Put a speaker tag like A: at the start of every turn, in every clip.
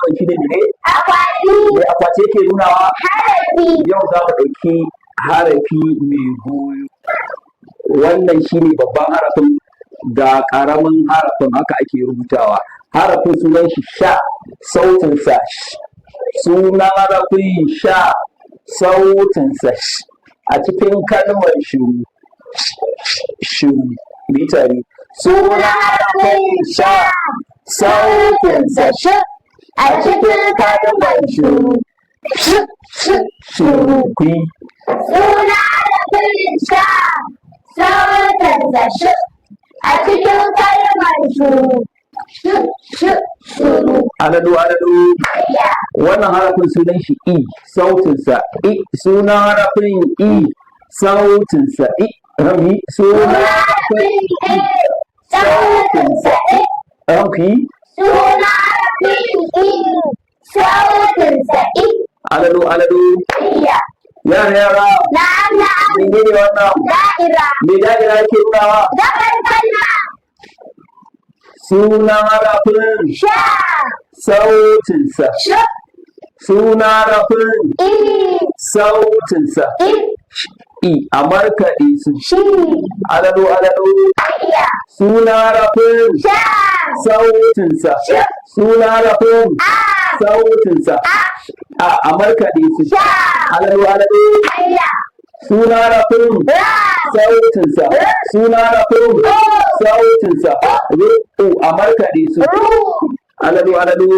A: alamar shi ne mene?
B: Akwati.
A: Me akwati yake nunawa?
B: Harafi.
A: Yau za mu ɗauki harafi mai goyo. Wannan shine babban harafin, ga ƙaramin harafin, haka ake rubutawa. Harafin sunan shi sha, sautinsa sh. Sunan harafin sha, sautinsa sh. A cikin kalmar shiru, shiru. Mu yi tare. Sunan harafin sha, sautinsa
B: sh. A cikin kalmar shuru. Sh, sh,
A: shiru. Ku yi.
B: Suna harafin sha, sautinsa sh. A cikin kalmar shuru. Sh, sh, shuru.
A: Aladu, aladu.
B: Ya.
A: Wannan harafin sunan shi i, sautinsa i. Sunan harafin i, sautinsa i. Rami, sunan harafin
B: I, sautinsa i.
A: Rami.
B: Suna harafin i, sautinsa i.
A: Aladu, aladu.
B: Ya.
A: Yara, yara.
B: Na'am, na'am.
A: Menene wannan?
B: Da'ira.
A: Me da'ira yake nunawa?
B: Gabar kalma.
A: Sunan harafin
B: Sha.
A: sautinsa
B: Sh.
A: Sunan harafin
B: I.
A: sautinsa
B: I.
A: i. A markaɗe su.
B: Shi.
A: Aladu, aladu.
B: Ya.
A: Sunan harafin
B: Sha.
A: sautinsa
B: Sh.
A: Sunan harafin
B: A.
A: sautinsa a markaɗe su.
B: Sha.
A: Aladu, aladu.
B: Ya.
A: Suna harafin
B: Ra.
A: sautinsa. Suna harafin sautinsa ru. A markaɗe su.
B: Ru.
A: Aladu, aladu.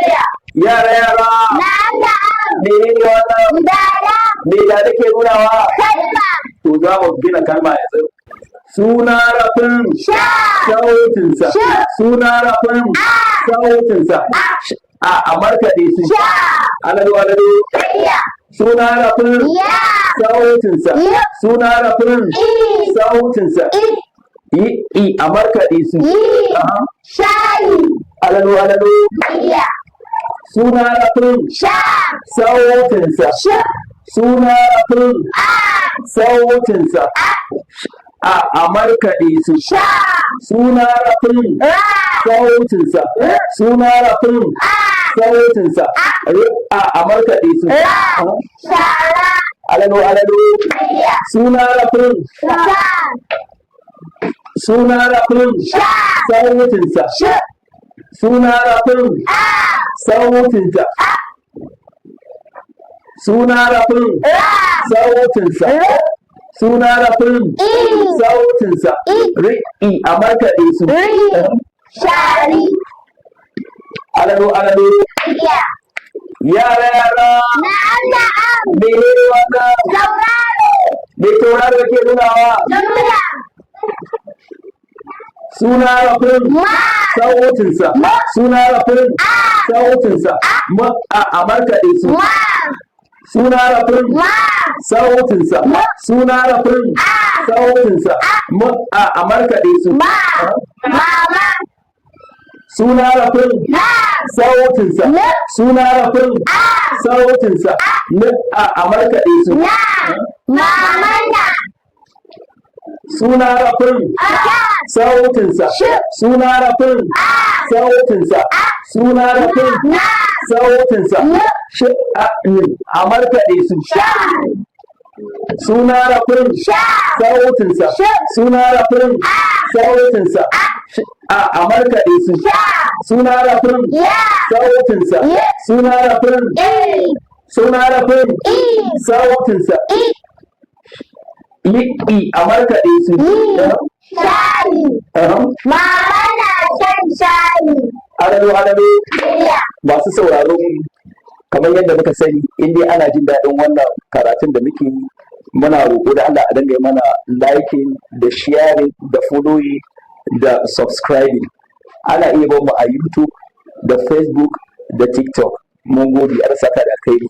B: Ya.
A: Yara, yara.
B: Na'am, na'am.
A: Menene wannan?
B: Dala.
A: Me da ke nunawa?
B: Kalma.
A: To, za mu gina kalma yanzu. Suna harafin
B: Sha.
A: sautinsa
B: Sh.
A: Suna harafin sautinsa a markaɗe su.
B: Sha.
A: Aladu, aladu.
B: Ya.
A: Suna harafin
B: Ya.
A: sautinsa
B: Ya.
A: Suna harafin
B: I.
A: sautinsa
B: I.
A: i, i. A markaɗe su.
B: Yi.
A: Aha.
B: Shayi.
A: Aladu, aladu.
B: Ya.
A: Suna harafin
B: Sha.
A: sautinsa
B: Sh.
A: Suna harafin
B: A.
A: sautinsa a markaɗe su.
B: Sha.
A: Suna harafin
B: Ra.
A: sautinsa. Suna harafin
B: A.
A: sautinsa a markaɗe su.
B: Ra.
A: Aha.
B: Shara.
A: Aladu, aladu.
B: Ya.
A: Suna harafin
B: Sha.
A: Suna harafin
B: Sha.
A: sautinsa
B: Sh.
A: Suna harafin
B: A.
A: sautinsa. Suna harafin
B: Ra.
A: sautinsa. Suna harafin
B: I.
A: sautinsa
B: I.
A: ri, i. A markaɗe su.
B: Ri. Shari.
A: Aladu, aladu.
B: Ya.
A: Yara, yara.
B: Na'am, na'am.
A: Menene wannan?
B: Tauraro.
A: Me tauraro ke nunawa?
B: Jumla.
A: Suna harafin
B: Ma.
A: sautinsa. Suna harafin sautinsa ma a markaɗe su.
B: Ma.
A: Suna harafin
B: Ma.
A: sautinsa. Suna harafin sautinsa ma a markaɗe su.
B: Ma. Mama.
A: Suna harafin
B: Na.
A: sautinsa.
B: Na.
A: Suna harafin
B: A.
A: sautinsa n a markaɗe su.
B: Na. Mamana.
A: Suna harafin
B: A.
A: sautinsa.
B: Sh.
A: Suna harafin
B: A.
A: sautinsa. Suna harafin
B: Na.
A: sautinsa
B: N.
A: sh, a, n. A markaɗe su.
B: Sha.
A: Suna harafin
B: Sha.
A: sautinsa.
B: Sh.
A: Suna harafin sautinsa sh, a markaɗe su.
B: Sha.
A: Suna harafin
B: Ya.
A: sautinsa.
B: Ya.
A: Suna harafin
B: I.
A: Suna harafin
B: I.
A: sautinsa
B: I.
A: i, i. A markaɗe su.
B: Yi. Shayi.
A: Aha.
B: Mama na shan shayi.
A: Alalo, alalo.
B: Ya.
A: Masu sauraro, kamar yadda muka sani, in dai ana jin daɗin wannan karatun da muke yi, muna roƙo da Allah a dinga yi mana liking da sharing da following da subscribing. Ana iya bin mu a YouTube da Facebook da TikTok. Mun gode, Allah saka da alkhairi.